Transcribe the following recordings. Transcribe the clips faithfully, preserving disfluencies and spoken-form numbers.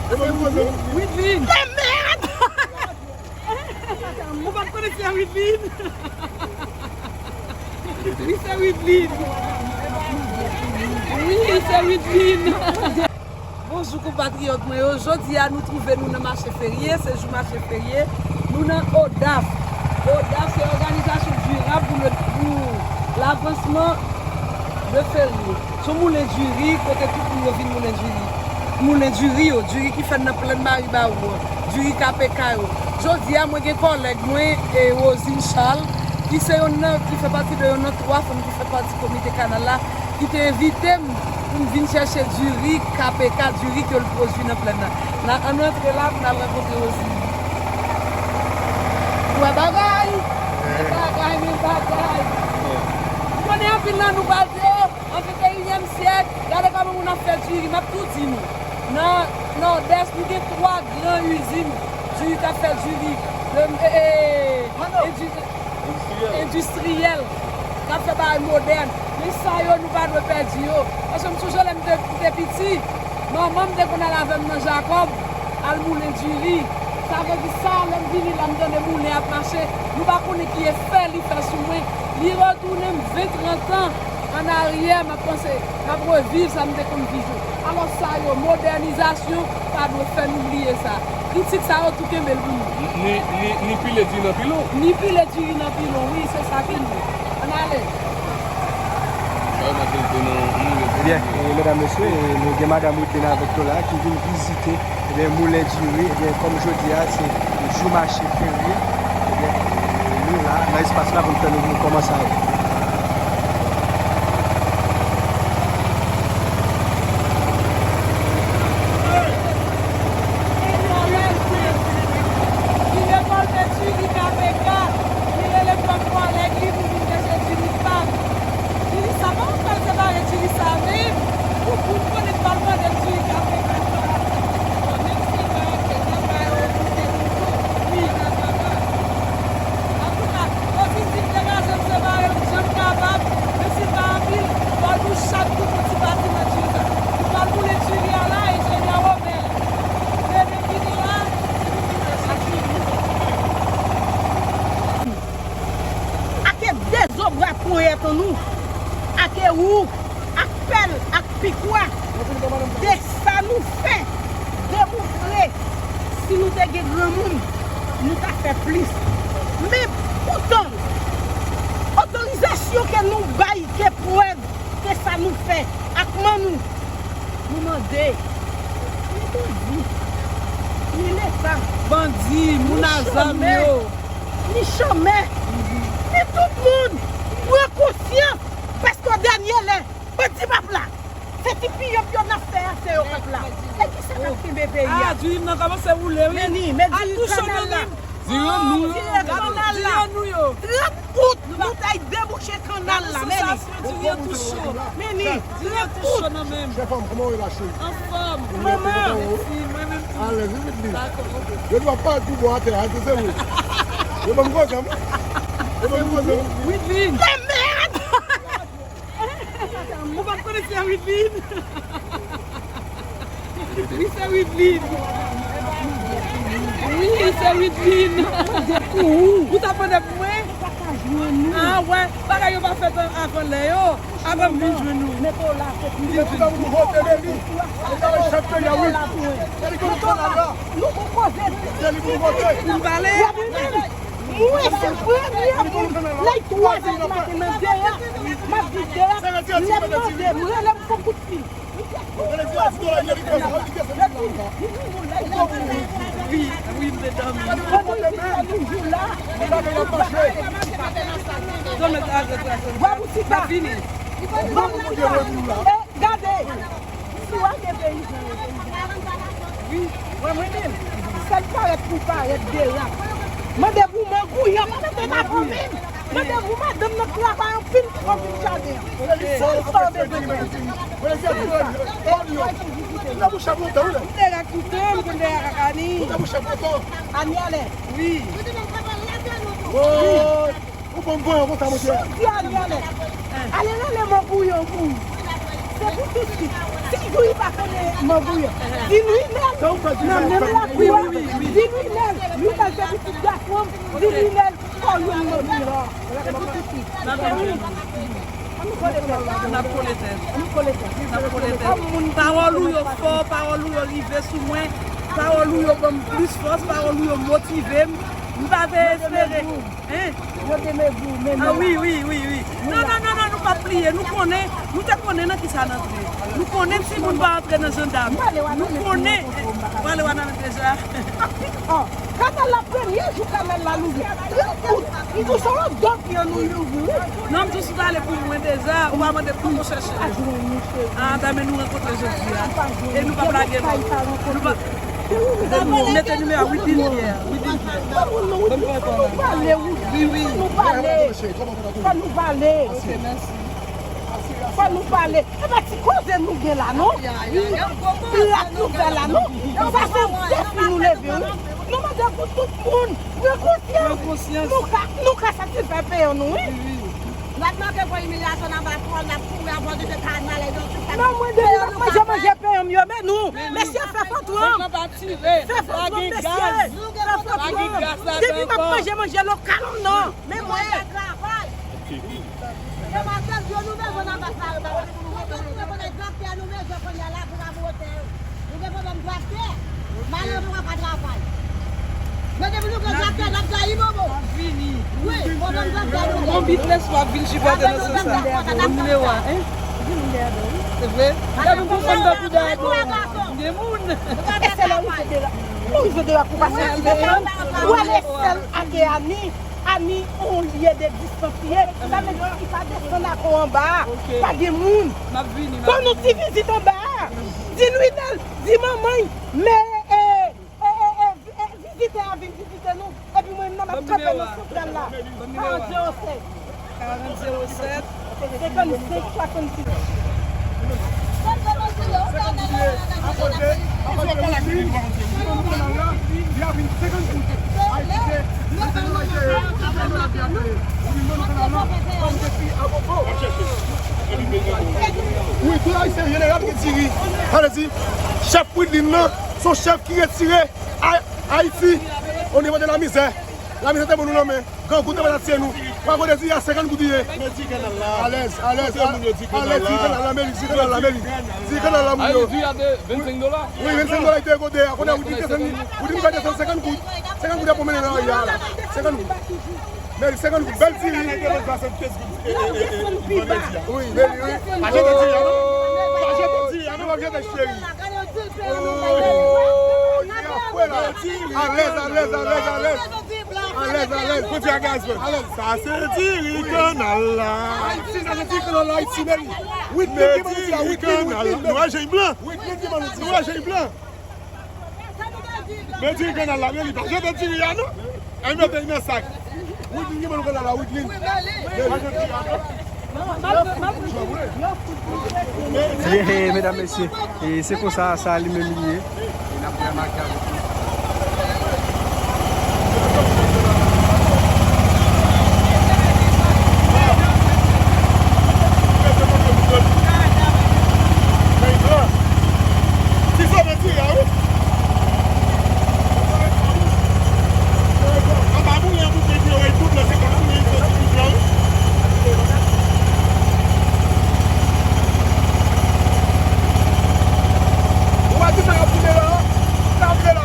Widlin. Ou pa t konnen se Widlin? Wi, se Widlin. Wi, se Widlin. Bonjou, konpatriyòt mwen yo. Jodi a, nou twouve nou nan mache ferye. Se jou mache ferye. Nou nan Odaf. Odaf, se Organisation Durable pour le, pour l'Avancement de Ferrier. Se yon moulen diri, kote tout moun yo vin moulen diri. Moulen diri yo, diri ki fèt nan plèn Maribawou an, diri K P K yo. Jodi a, mwen gen kòlèg mwen, e, Rosine Charles, ki se yonn nan, ki fè pati de yonn nan twa fanm ki fè pati komite kanal la, ki te envite m pou m vin chèche diri K P K, diri ke l pwodui nan plèn nan. N a, ann antre la pou n al rankontre Rosine. Ou wè bagay? Men bagay, men bagay. Ou konnen anpil nan nou pral di, o, an venteyinyèm syèk, gade kòman moun ap fè diri. M ap tou di nou. Nan Nòdès, nou gen twa gran izin diri k ap fè diri, e, e, endi-, endistriyèl, k ap fè bagay modèn. Men sa yo, nou pa dwe pèdi yo. Paske m sonje lè m te, m te piti, manman m te konn al avè m nan Jakòb, al moulen diri. Sa vle di sa, lè m vini la, m tande moulen ap mache. Nou pa konnen ki efè li fè sou mwen. Li retounen m ven, trant an ann aryè, m ap panse, m ap reviv sa m te konn viv yo. Alò sa yo, modènizasyon pa dwe fè nou bliye sa. Kritik sa yo, tou kenbe l pou nou. Ni, ni, ni pile diri nan pilon. Ni pile diri nan pilon, wi, se sa ki nou. Ann ale. Sa yo mande l te nan, nan, nan, Byen, e, medam, mesye, e, nou gen madanm Widlin avèk nou la ki vin vizite, ebyen, moulen diri, ebyen, kòm jodi a, se jou mache ferye, ebyen, e, nou la, nan espas la pou n fè nou konnen kòman sa ye. Li revòlte diri K P K, li rele kòm kòlèg li pou vin chèche diri pa m. Diri sa pa m pral separe diri sa menm. Ou, ou konnen m pral mande l diri K P K. Bon, menm si l pa antre, n ap ba yo koute nou tou. Wi. Antouka, Rosine di m degaje m separe m jan m kapab, men si l pa anpil, fò nou chak tou pran ti pati nan diri sa. Nou pral boule diri a la, enjenyè Romel. Mennen vini la, epi nou fè sa diri. Ake dezobra ponyèt an nou, ake ou, ak pèl, ak pikwa, de sa nou fè, demontre, si nou te gen granmoun, nou ta fè plis. Men poutan, otorizasyon ke nou bay, ke prèv, ke sa nou fè, ak men nou, nou mande, ni bandi, ni Leta, bandi, moun a zam yo, ni chòmè, ni tout moun, pran konsyans, paske o dènye lè, bandi p ap la. Se ti piyon piyon n ap fè a, se yo k ap la. E kisa k ap kenbe peyi a? Ah, diri m nan kòmanse woule, wi. Men ni, men diri kanal la. Diri an nou yo. Diri kanal la. Diri an nou yo. Trant out, nou t al debouche kanal la, men ni. Diri an tou cho. Men ni, trant out. Chè fanm, kòman w ye la, cheri? Anfòm. Manman. Mèsi, mwen menm tou. Alèz, wi, Widlin. Dakò, ok. Yo di w ap parèt pi bon atè a, se vre. Yo ban m koze, wi. Yo ban m koze, wi. Widlin. Mèd! Ou pa t konnen se Widlin? Wi, se Widlin. Wi, se Widlin. Ou t ap mande pou mwen? Ah, wè. Bagay yo pa fèt an-, avan lè yo. Avan m vin jwenn ou. Mete w la, se pou mwen. Mete w la pou mwen. Nou gon koze. Se li pou vote. Pou m pale. Mwen, se premye moun, lè twazè di maten nan deyò, m ap di deyò, lè m mande, m rele, m fè kout fil. Wi, wi, medam. Pandan l di sa toujou la, Donald Azè Trasè. Wè, Boutika. M ap vini. Gade, si w ap gen peyizan yo, peyizan. Wi, wè mwen menm, sèl parèt pou parèt derap. Mande pou mangouyan, pa mete nan fanmi m. Mande pou madanm nan travay anpil pou anpil jaden an. Se sèl sa w bezwen fè. Derap toutan, m konn derap ak Ani. Ani alè. Wi. Ou konn voye konsa, monchè. Jodi a, li ale. Ale rele mangouyan pou ou. Se Pou tousuit, si Youri pa konnen manbouyon, di Lwinèl, nan menm lakou a, di Lwinèl, Lwinèl se pitit gason m, di Lwinèl, fò jwenn manbouyon an. Se pou tousuit. N ap kole tèt. N ap kole tèt. N ap kole tèt. Pawòl ou yo fò, pawòl ou yo rive sou mwen, pawòl ou yo ban m plis fòs, pawòl ou yo motive m. M pa te espere. Hein? Yo te mezi w, men Ah wi, wi, wi, wi. Non, non, non, non, nou p ap pliye. Nou konnen, nou te konnen nan kisa n antre. Nou konnen timoun pa antre nan jandam. Nou konnen. Pale w nan deja. Oh, kanal la, premye jou kanal la louvri. Li tou se yon dòk yo nou louvri, wi. Non, m tou sou ale pou mwen deja. Ou pa mande pou nou chèche. Ah, dame nou rankontre jodi a. E nou p ap lage non. Nou pa, mete nimewo a, Widin Pierre. Widin Pierre. Ban m pran tan la. Wi, wi. Fò nou pale. Fò nou pale. E pa ti koze nou gen la, non. Plat nou fè la, non. Sa se yon defi nou leve, wi. Nou mande pou tout moun pran konsyans. Nou ka, nou ka satisfè peyi nou, wi. N ap manke pran imilyasyon nan bak kò, n ap kouri avè de kanal e yo tout sa. Non, mwen depi m ap manje, manje peyi m yo, men nou. Mesye, fè fantòm. Fè fantòm, mesye. Fè fantòm. Depi m ap manje, manje lokal m nan. Men mwen. Demoiselle, yo nou bezwen nan bak la, yo pa wè pou nou mete, nou bezwen nan graktè, nou bezwen kounye a la pou n ap wote. Nou gen pwoblèm graktè. Malere nou pa ka travay. Men depi nou gen graktè, n ap gayi bobo. Wi, pwoblèm graktè nou gen. Konbit lè swa vin sipòte nan sans sa. Bon nimewo a, hein? Se vre? Depi pou fanm tankou Dado, gen moun. E sèl la ou te la. Ou te la pou pase. Ou ale sèl ake Ani. Ani, on lye de distans li ye. Sa vle di si pa desann akò anba a, pa gen moun. Ban nou ti vizit anba a. Di Lwinèl, di manman, men, e, e, e, e, vizitè a vin vizite nou. Epi mwen menm nan m ap kanpe nan santral la. Karant zewo sèt. Karant zewo sèt. Senkannsenk, swasannsis. Wi, tout Ayisyen jeneral ki diri. Sa vle di, chèf Widlin nan, se yon chèf ki retire Ay-, Ayiti o nivo de lamizè. Lamizè te ban nou nan men. Grangou te pral atire nou. Ou pa konn diri a senkant goud li ye. Alèz, alèz, alèz, diri kanal la, men li diri kanal la, men li diri kanal la, moun yo. Diri a de vennsenk dola? Wi, vennsenk dola li te ye kote a. Kounye a Widlin desann li, Widlin pa desann senkant goud. Senkant goud ap pwomennen nan lari a la. Senkant goud. Men li senkant goud, bèl diri. Wi, men li, wi. Pa jete diri a, non. Pa jete diri a, non, pa jete, cheri. Oh, li ap fwe la. Alèz, alèz, alèz, alèz. Alèz, alèz. Kote a gaz, man? Alèz. Sa se diri kanal la. Ayiti, sa se diri kanal la, Ayiti, men li. Widlin ki ban nou diri a, Widlin, Widlin. Nou aje blan. Widlin ki ban nou diri a. Nou aje blan. Men diri kanal la, men li pa jete diri a, non. Ay, mete li nan sak. Widlin ki ban nou kanal la, Widlin. Men li pa jete diri a, non. Ye, ye, medam, mesye, e se konsa sa li menm li ye. E n ap remake avèk nou. Ti sove diri a, wi. Anba bouyon pou fè diri a, tout lè se konn bouyon, fò ti bouyon, wi. Ou wè ti sa yo file la? Sa file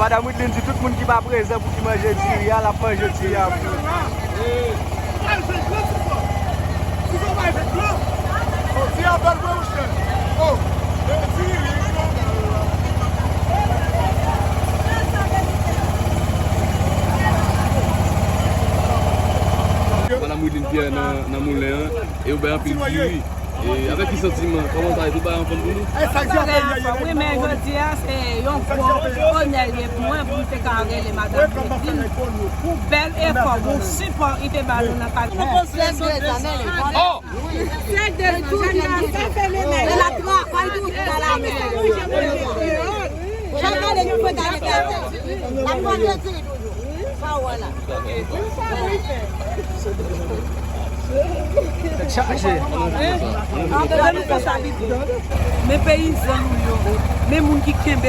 Madam Wideline di tout moun ki pa prezan pou ki manje diri a, l ap manje diri a pou yo. Madam Wideline Pierre nan, nan moulen an, e yo bay anpil diri. E avèk ki santiman? Kòman sa ye? Tout bagay anfòm pou nou? Wi, men jodi a se yon gwo onè li ye pou mwen pou m te ka rele Madan Wideline pou bèl efò, pou sipò li te ba nou nan kad. Tèt chaje. Men peyizan nou yo, men moun ki kenbe